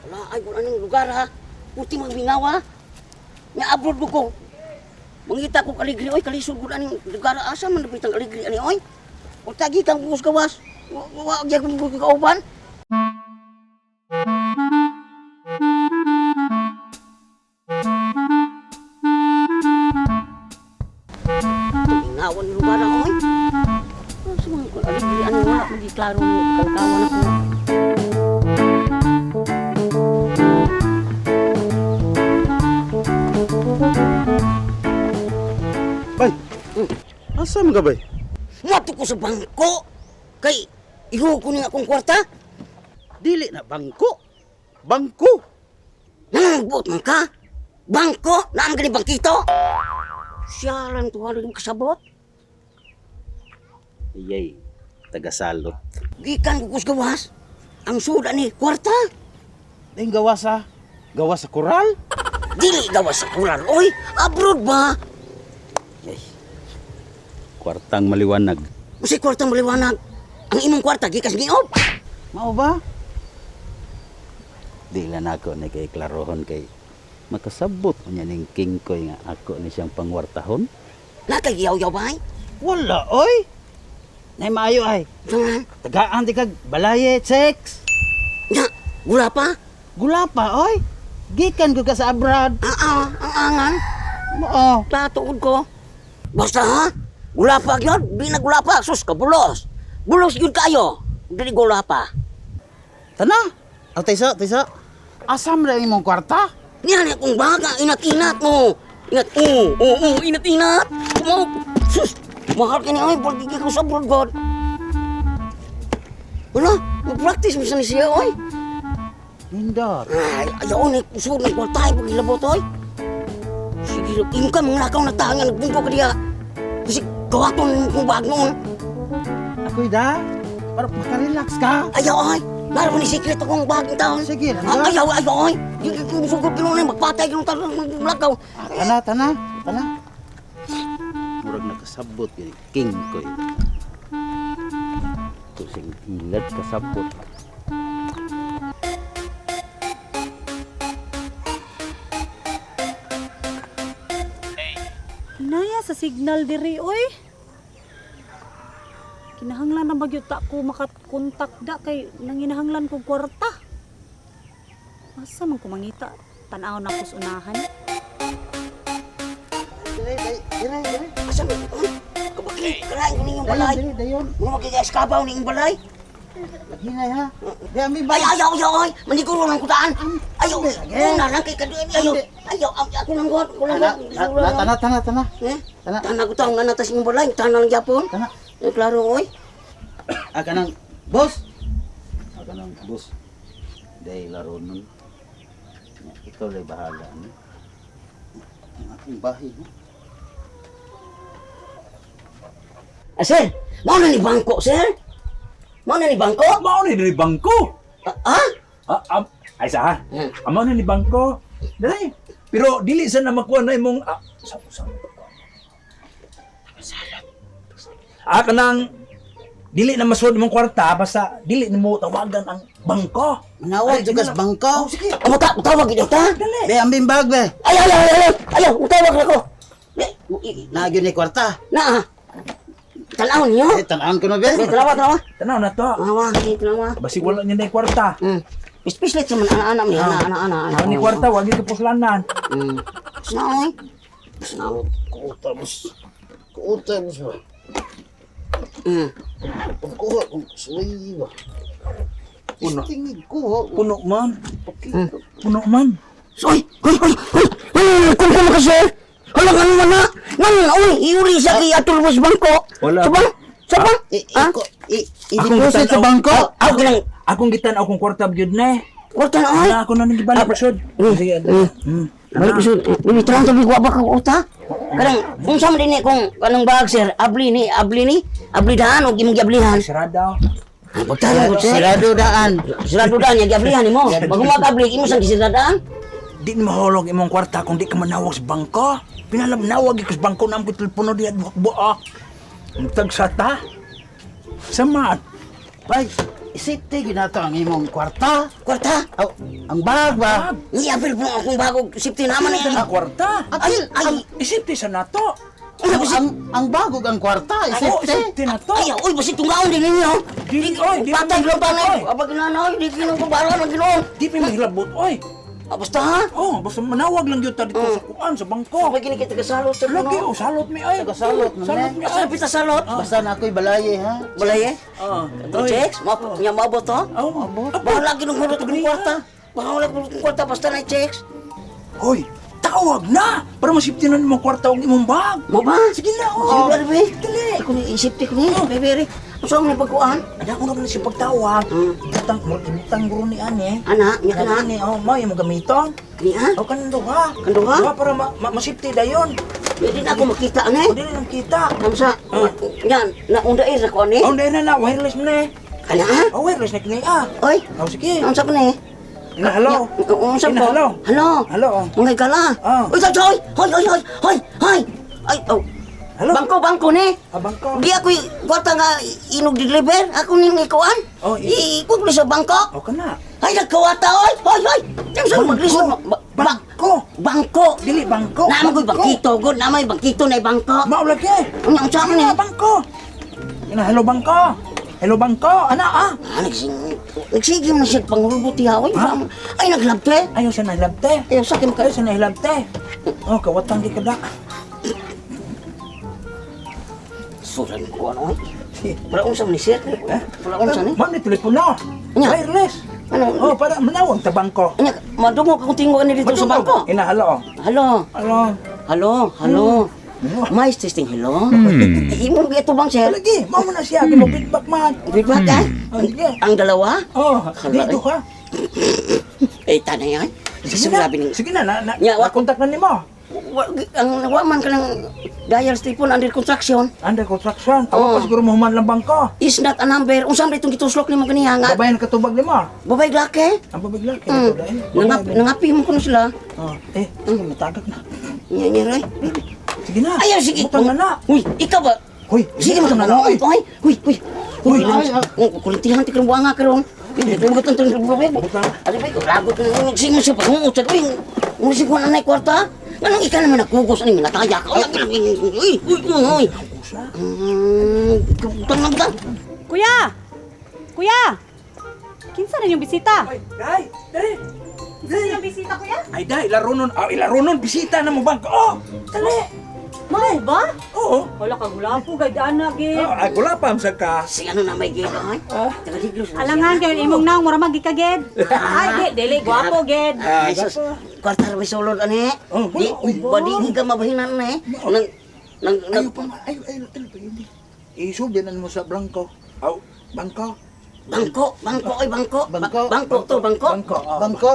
Wala ay wala ning lugar ha. Puti magmingaw ha. Nga abroad ko ko. Mangita ko kaligri oy, kalisod ko aning lugar, asa man napitang kaligri ani oy. O tagi kang bugos gawas. Wa gyud ko kauban. Mingawan lugar ha oy. Asa man ko kaligri ani, wala man klaro ni kalkawan ako. Bay, asa man ka, bay? Muadto ko sa bangko. Kay iho ko ning akong kwarta. Dili na bangko. Bangko. Nangbuot man ka? Bangko? Naam gani bangkito? Siya lang tuwa rin kasabot. Iyay, tagasalot. Gikan ko kus gawas. Ang suda ni kwarta. Dahil gawa sa koral? Dili gawas sa kural, oy. Abroad ba? Yay. Kwartang maliwanag. Unsay kwarta maliwanag? Ang imong kwarta gikas giob. Mao ba? Di lang ako ni kay klarohon kay makasabot niya ning kingkoy nga ako ni siyang pangwartahon. Nakay giyaw-yaw ba? Ay? Wala, oy. Nay maayo ay. Saan? Tagaan di kag balaye checks. Nya, gula pa? Gula pa, oy. Gikan ko ka sa abroad. Ah, ah, ang angan. Mao. Tatuod ko. Basta ha? Gula pa gyud, di na gula pa. Sus ka bulos. Bulos gyud kayo. Dili gula pa. Tana. Aw, taysa, taysa. Asam ra imong kwarta? Niyan akong baga, inat-inat mo. Inat, oo, oo, oo, inat-inat. Kumaw, sus, mahal ka niya, ay, pagiging ko sa abroad, God. Wala, mag-practice mo sa ni siya, oy. Nindar. Ay, ayaw ni, kusod ng kwarta, ay, pagilabot, oy. Sige, imo ka, mga lakaw na tangan, nagbungko ka diya. Kasi, gawaton kong bag noon. Ako'y da. Para makarelax ka. Ayaw, ay, laro ni secret akong bag ng taon. Sige, lang Ah, ayaw, ayaw, ay. Yung sugod kinunan, magpatay kinong taon, lakaw. Ah, tana, tana, tana. Murag nakasabot gani king ko. Tusing hilad kasabot. Naya sa signal diri oy. Kinahanglan na magyud ta ko makakontak da kay nanginahanglan ko kwarta. Asa man ko mangita? Tan-aw na ko sa unahan. Dire, dire, dire. Asa man, oy, kabakli, kalain ko ninyong balay. Dayon, dayon. Mga magigas kabaw ni iyong balay. Hinay ha. Di ami ba? Ay, ayaw, ayaw, ay! Maniguro ng kutaan! Ayaw! Lagi. Una lang kay kaduin! Ayaw! Ayaw! Ako lang god! Ako lang god! Tana, tana, tana. Eh? Tana. Tana ko taong nanatas iyong balay. Tana lang yapon. Tana. Eh, klaro, oy. Ah, kanang boss. Ah, kanang boss. Day laro nun. Ikaw lay bahala ni. Ang akong bahay no. Ah, sir! Mao na ni bangko, sir! Mao na ni bangko? Mao ni ni bangko. Ah? Ah? Ah, ay sa. Hmm. Amo na ni bangko. Dali. Pero dili sa na makuha na imong sa sa. Ah, kanang dili na masuod imong kwarta basta dili na mo tawagan ang bangko. Manawag Ay, jud kas dili na- bangko. Oh, sige. Amo ta, tawag gid ta. Dali. Be ambing bag be. Ay, ay, ay, ay, ayaw, utawag na ko. Eh, Na gyud ni kwarta. Na, ah. Tan-aw niyo? Eh, tan-an ko na be. Eh, tanawa, tanawa. Tanaw na to. Tanawa, eh, tanawa. Basig wala niya na kwarta. Ispislit sa man, ana, ana, ana, ana, ana, ana. Wala ni kwarta, wag gyud puslanan. Snow, snow. Kuta boss. Kuta boss ba. Pagkuha kong suway ba. Puno. Tingin kuha. Puno man. Puno man. Oy, oy, oy, oy, oy, kung kung ka sir. Hala nga naman na. Nan, oy, iuri siya kay Atul Bus Bangko. Wala. Sa bang? Sa bang? I Ha? i-deposit sa bangko. Aw, ginang, Akong gitan-aw kong kwarta gyud na. kwarta na, oy. Wala ako na nang gibalik sud. Sige. Balik ko sir. Uy, tarang tabi ko ba ka uta? Karang, kung sa man din eh, kung kanang bag sir, abli ni, abli daan o imong giablihan. Sarada. Ay, pagtarong ko sir. Sarado daan. Sirado daan, yung giablihan nimo. Pag umagabli, imo sang gisiradaan. Di ni mahulog imong kwarta kung di ka manawag sa bangko. Pinalamnawag ko sa bangko na ang telepono diya buak-buak. Mutag sa ta. Sama. Bay, isipte ginato ang imong kwarta. Kwarta. Aw, Ang bag ba? Ni apil po akong bago safety naman Ay, eh. ang kwarta. Ay, ay, Isipte sa nato. Ano ba Ang bagog ang kwarta, Oh, isipte. isipte na to. Ay, oy, basi tungaon din ninyo. Dili, oy, di Patay man lang pa na. oy. Abag na na, di kinong kubaran ang ginoon. Di pa mahilabot, oy. Ah, basta ha? Oh, basta manawag lang yun ta dito sa kuan, sa bangko. Abag gini kita kasalot sa Lagi, ginoon. oh, salot mi, oy. Taga-salot man, Salot eh. mi, Asa oy. pita salot? Basta na ako'y balaye ha. Balay eh? Oh. Ito checks, nya maabot to? Oh, mabot. Bahala ginong hulot akong kwarta. Bahala ginong kwarta, basta na checks. Hoy, tawag na! Para masipti na imong kwarta og imong bag. Mo ba? Sige na, oh. Sige na, be. Dali. Ako ni isip ko ni, bebe. Ang saan mo pagkuan? Ada ko naman siya pagtawag. Butang, butang guro ni ane. Ana, nya ka na. Ani, oh, mo imong gamiton. Kini ha? O kanang duha. Kanang duha? Duha para masipti dayon. Pwede na ako makita ana. O dili lang kita. Kamsa, yan, naundair na ko ani. Oh, dahil na na, wireless mo na eh. Kana ha? Oh, wireless na kini ah. Oy, Oh, sige. unsa pa ni? Ina, hello. Unsa Ina, po? hello. Hello. Hello, oh. Mga gala. Ah. Uy, hoy, hoy, hoy, hoy, hoy, hoy. Ay, oh. Hello. Bangko, bangko ni. Ah, bangko. Di ako kwarta nga inog deliver. Ako ning ikuan. Oh, Ikuan ko ni sa bangko. O kana. Ay, nagkawata, oy! Hoy, hoy! Diyan sa maglisod. Bangko. Bangko! Dili bangko. Nama ko'y bangkito, god. Nama ko'y bangkito na bangko. Mao lagi. Ang ang sa Sige ni. na, bangko. Ina, hello bangko. Hello bangko. Ana ah. Ah, nagsige mo siya panghulbot niya, oy. Ha? Ay, naglabte. Ayaw siya nahilabte. Ayaw sa akin maka... Ayaw siya nahilabte. Oh, kawatang di kada. Suran ko, ano, oy. Wala unsa man ni sir. Wala unsa ni. Ma'am, ni telepono. Nya. Wireless. Ano? Oh, para manawag ta bangko. Anya, madungog akong tingog ani dito sa bangko. Ina, hello. Hello. Hello. Hello, hello. May testing hello. Imo ito bang sir? Lagi, mao man na siya kay mo feedback man. Feedback ay? Oh, sige. Ang dalawa? Oh, Hala, dito ka. Eh, tanay ay. Sige na. Sabi ning Sige na, na, na, Nya, wa- na-contact na nimo. wa, ang wa man ka ng dial telephone under construction Under construction. Awa Oh. pa siguro mo human lang bangko. is not a number. Unsa man itong gituslok nimo kaniya nga? Babayan katubag nimo. Babay laki. Ang babag laki ito dahil. Nangapi mo kuno sila. Oh, eh, sige, matagak na. Nya nya roy. Sige na. Ayaw sige. Butang na na. Uy, ikaw ba? Hoy, Sige mo butang na na, oy. oy. Uy, uy. Uy, Uy, ay, kulintihan ti karon buanga karon. Uy, butan tong babay. Butang. Ari bay, ragot na sige mo siya pangungot sa uy. Uy, sige ko na kwarta. Anong ikaw naman nagkugos ani nataya ka. Uy, uy, uy, uy. Butang na butang. Kuya! Kuya! Kinsa na yung bisita? Ay, day, day. Kinsa yung bisita, kuya? Ay, day, laro nun. Ah, ilaro nun. Bisita na mo bangko. Oh, dali. Mao ba? Oo. Wala ka gulapo gay ana gid. Oh, ay, gulapam sa ka. Si ano na may gid ay. Tagaliglos. na siya. Alangan kay imong naong mura magikagid. Ay, di, dili gwapo gid. Ay, sus, kwarta ra may sulod ani. Oh, Di, uy. ba di ka mabahinan na eh. Nang nang nang Ayaw pa ma. Ayaw, ayaw, ayaw pa yun. Isubinan mo sa bangko. Aw, bangko. bangko, bangko oy bangko. Bangko. Bangko to bangko. Bangko. oh. Bangko.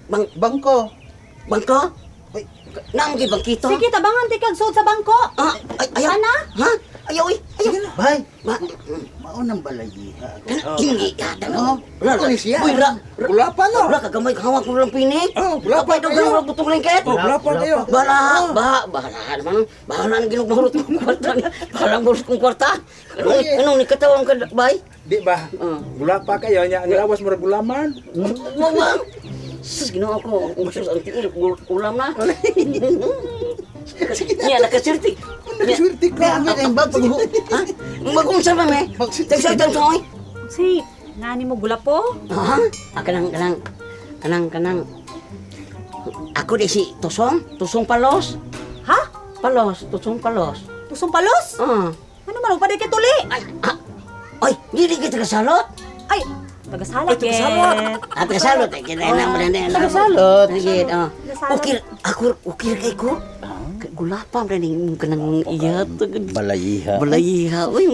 Bang Bangko. bangko. Uy, Naam gi bangkito. Sige, tabangan ti kag suod sa bangko. Ah, ay ayaw. Ana? Ha? Ayaw oy. Ayaw. Sige na. Bay, Ba, mao nang balayiha ako. kana ingi ka Oh, Wala Ano siya? Uy, ra. Gulapa no. Wala ka gamay hawak mo lang pinik. Oh, gulapa Kapay daw kayo. ganun butong lingkit. Oh, gulapa kayo. Bahala, bahala naman. Bahala ang ginog mahulot kong kwarta. Bahala ang mahulot kong kwarta. Anong, anong nikatawang ka, bay? Di ba? Oh. Gulapa kayo. Nya, ang lawas mo ra gulaman. Mama! Sus, ginawa ko. Sus, ang tiil, ulam na. Niya, nakaswerte. Nakaswerte ka. Gamit ang bag pag Ha? Mag-unsa ba, me? Tagsagtan ka, oy. Si, ngani mo gulapo? Ha? Ah, kanang, kanang, kanang, kanang. Ako di si Tosong, Tosong Palos. Ha? Palos, Tosong Palos. Tusong palos? Ah. Ano man pa di kay tuli? Ay, ah. Ay, dili kita kasalot. Ay, tagasalak Ay, tagasalak. gid. Ah, tagasalot. Eh, kita na, na, na. Tagasalot. Sige, ah. Tagasalot. Ukir, ako, ukir kay ko. Gulapa man ning kanang iya Balayiha. Balayiha. Uy,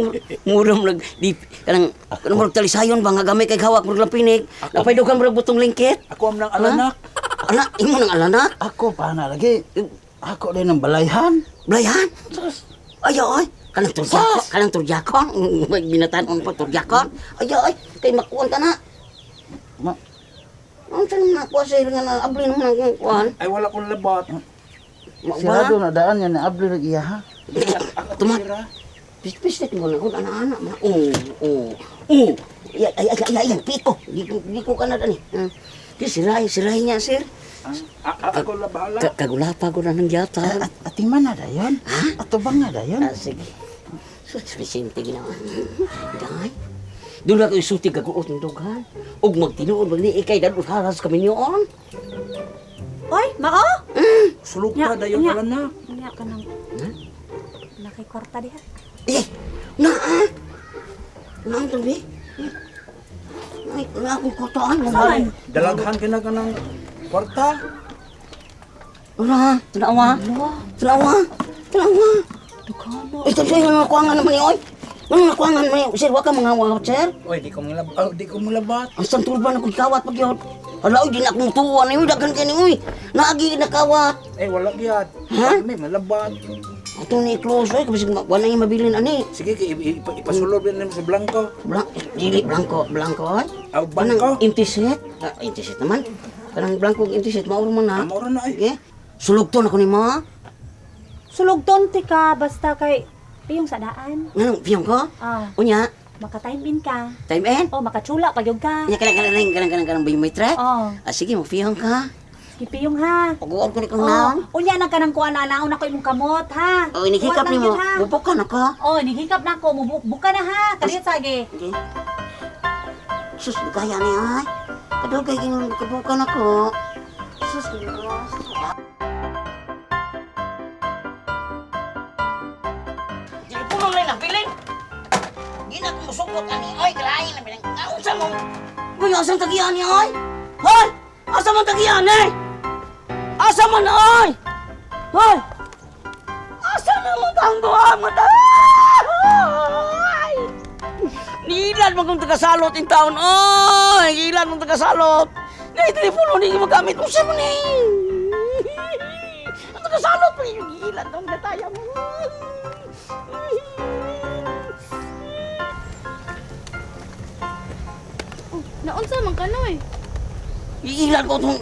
mura mo nag di kanang kanang murag talisayon ba nga gamay kay hawak murag lampinig. Napay dugang murag butong lingkit. Ako am nang alanak. Ala, imo nang alanak. Ako pa na lagi. Ako din ang balayhan. Balayan. Ay ay, kanang turjakon, kanang turjakon, may binatan pa turjakon. Ay ay, kay makuan ka na. Ma, Ang saan na kuha sa nga na abli naman ang kuan. Ay, wala kong labot. Mao ba? sirado na daan yan na abli lagi ha. Tuma. Sira. Pispislit mo na kung ana-ana. Oo, oo, oo. Ay, ay, ay, ay, ay, piko. Di ko ka na dani. Di siray, siray niya, sir. Ako la bahala. Kagulapa ko na ng yata. Ating man na dayon. Ato bang na dayon? Ah, sige. Sus, Vicente ginawa. Day. Doon na ko isuti kaguot ng dughan. Ug magtinuod magni ikay dadul haras kami niyon. Oy, mao? Sulog Nya, ta dayon nya. wala na. Nya ka nang nakay kwarta diha. Eh, naa. Naa ang tabi. Ay, naa akong kotaan. Saan? Dalaghan ka na ka ng kwarta. Ura, tanawa. Tanawa. Tanawa. Dughan. Ito sa'yo, nga nakuangan naman ni oy. Nga nakuangan naman ni Sir, wag ka mga wawat, sir. Oy, di ko manglabat. Oh, di ko manglabat. Ang santulban ako kawat pag yun. Hala, oy, di na akong tuwa na yun. Daghan ka ni oy. Naagi nakawat. Eh, wala gyud. Ha? May malabat. Ato ni close, oy. Kabisig, wala yung mabilin, ani. Sige, kay ipasulod din nimo sa blanco. Blank, dili, blanco, blanco, oy. Aw, bangko. Kanang empty set. Ah, empty set naman. Kanang blanco, empty set, mauro man na. Ah, mauro na, ay. Sige. Sulog to na ko ni ma. Sulog tonti ka basta kay piyong sa daan. Nganong, piyong ko? Ah, Unya, maka-time in ka. time in. Oh, makachula pa gyud ka. Unya, kanang, kanang, kanang, kanang, kanang, may trek. Oh, Ah, sige, magpiyong ka. sige piyong ha. Paguan ko ni kang Oh, naon. unya na kanang kuan na naon ako imong kamot ha. Oh, inihikap Kuwan lang ni mo. yun, ha. Bupok ka na ka. Oh, inihikap na ako, buka na ha. Kadiyot sage. Okay. Sus, kaya ni ay. Kadugay ginong kabukan ako. Sus, Telepono na nabilin. Di na ko musukot ani oy, kalain na bilang. Unsa mo? Uy, asang tagian ni oy? Hoy! Asa man tagian ni? Asa man oy? Hoy! Asa na mo tang duha mo ta? Ay! Nilan mo kong tagasalot in taon. Oy, ilan mong tagasalot. Nay, telepono ni magamit. Unsa man ni? Ang tagasalot pa yung ilan tong gataya mo. Oh, naunsa man ka noy? Iilan ko tong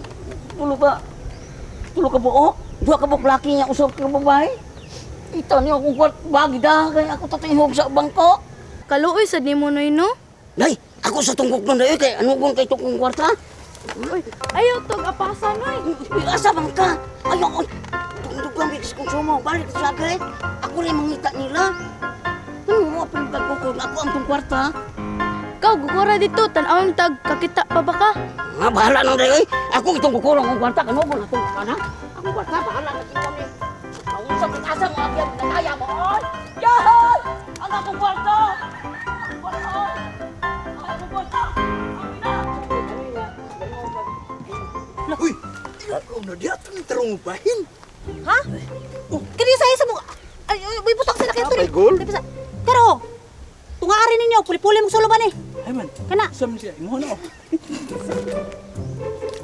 tulo ka. Tulo ka buo. Duha ka buok laki niya usab ka babae. Ito niyo akong kwart bagi da kay ako tatihog sa bangko. Kaluoy sad nimo noy no? Day, ako sa tunggok nun day kay ano kung kay tukong kwarta? Uy, ayaw tog apasa noy. Uy, asa man ka? Ayaw, oy. Tungdog lang sa konsumo. Balik sa akin. Ako rin mangita nila. Ano mo, pinagkukod. Ako ang tong kwarta. Kaw gukora dito tan-awon tag kakita pa ba ka? Nga, bahala nang day, oy. Ako itong kukurong ang kwarta. Kano ko na itong kana? Akong kwarta, bahala na kinuha ni. Ang usap ng asa mo, abiyag, nakaya mo, oy. Yahay! Ang akong kwarta! Ang kwarta, oy! Ang akong kwarta! Ang ina! Uy, ikaw na diya ito ni tarong bahin. Ha? Kani sa isa mo. Ay, ay, may butang sa nakito Ah, may goal? Pero tungarin ninyo, puli-puli mong suluban eh. Ay man, Kana. sa man siya, imo na oh.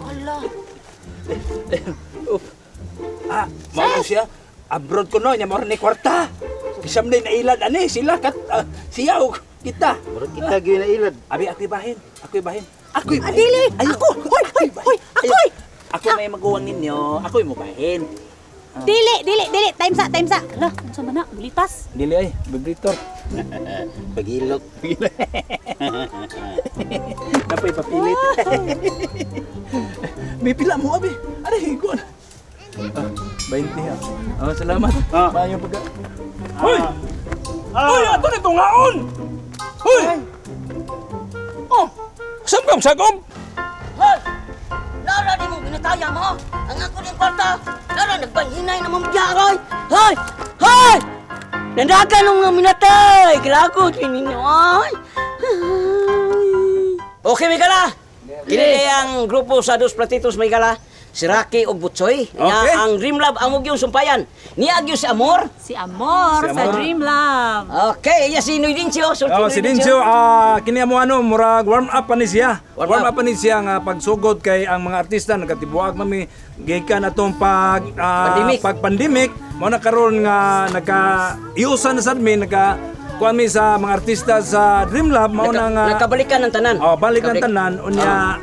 Ala. Uf. Ah, mao ko siya. Abroad ko no, nya mao ni kwarta. Bisam na nailad ani sila kat ah, siya og kita. Murag kita gyud na ilad. Abi ako'y bahin, ako'y bahin. Ako'y bahin. Dili. Ayaw. Ako. Hoy, hoy, Ako'y bahin. hoy, ako'y. Ayaw. Ako may maguwang ninyo, ako'y mo bahin. Dili, dili, dili. Time sa, time sa. Ala, unsa man na? Bulitas. Dili ay, vibrator. Pagilok. Napay papilit. May pila mo abi. Aray, ko. Ah, 20 ha. Oh, salamat. Ah. Maayo pagka. Hoy! Hoy, ato na tungaon. Hoy! Oh, saan ka sagom? Hoy! Nara di mo ginataya mo! Ang ako din kwarta! Nara, nagpanhinay naman biya, hoy! Hoy! Hoy! Nandagan ng mga minatay! Kilakot ninyo, ay! Okay, may gala! Kini ang grupo sa Dos Platitos may gala. Si Rocky ug Butsoy. Nga Okay. ang Dream Love amog yung sumpayan. Niya gyud si Amor. Si Amor, Si sa Amor. Dream Love. Okay, iya si Noy Dincio. Sulti Oh, Noy si Dincio, kini amo ano, murag warm up pa ni siya. Warm Warm, up. up pa ni siya nga pagsugod kay ang mga artista nagkatibuag mami gikan atong pag Pandemic. pag pandemic mao na karon nga nagka iusan na sad mi nagka kuan mi sa mga artista sa Dream Lab mao na nga Nagkabalikan ng tanan. Oh, balik ang Kabalik. tanan unya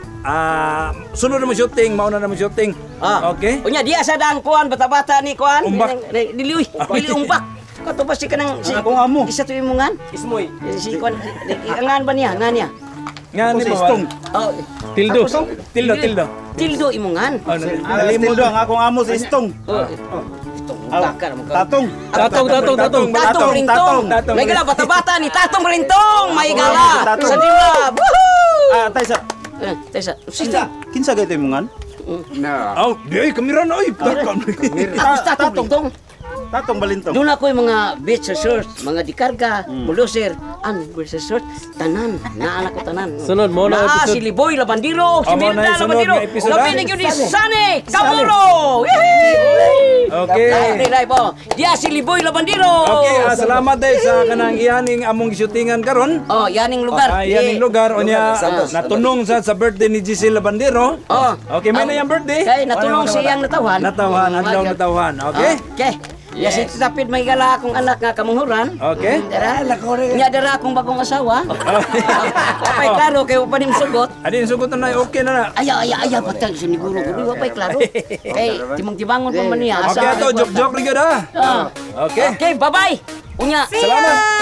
sunod na mo shooting mao na mo shooting. Ah. Okay? Unya diya sa dang kuan bata-bata ni kuan. Umbak. Dili uy, dili umbak. Kato ba si kanang si Ang akong amo. Isa to imungan? Ismoy. Si kuan angan ba niya? Angan niya. Nga Ako ni si ba? Istong. Oh, Tildo. Tildo, tildo. Tildo imongan. Oh, Ah, nalimod. Tildo ang akong amo si Istong. Oh, Ah, Takar mo ka. Tatong. Tatong, tatong, tatong. Tatong Tatong, Rintong. tatong. May gala bata-bata ni Tatong Rintong. May gala. Tatong. Sa Dimlab. Woohoo! Ah, tay sa. Eh, tesa. Sista. Kinsa gayto imongan? Oh, di ay kamera na oy. Ako si Tatong Rintong. Tatong Balintong. Doon ako yung mga beach resort, mga dikarga, bulldozer, an resort, tanan, naanak ko tanan. Sunod, mo na Naa episode. si Liboy Labandiro, si Oh, mo na Mirna yung sunod Labandiro, nga episode, labi ah. na yun ni Sane Kamuro! Yehey! Okay. Live, live, live, oh. Diya si Liboy Labandiro! Okay, salamat dahil sa kanang iyaning among gishootingan karon. Oh, yaning lugar. Ah, iyaning lugar unya Santos. natunong sa birthday ni Giselle Labandero. Oh. Okay, may na yung birthday. Okay, natulong Wala, wala, siyang wala. natawhan. Natawhan, adlaw natawhan. Okay? Okay. Yes, yes. Tapid may gala akong anak nga kamunghuran. Okay. Dara, nya dara akong bagong asawa. Wapay klaro kay wa pa nim sugot. Adi sugot na na, okay na na. Aya aya aya patag sa ni guro guro wapay klaro. Kay timang-timangon pa man niya. Okay ato, joke-joke rin gyud ah. Ah. Okay. Okay, bye-bye. Unya. Salamat.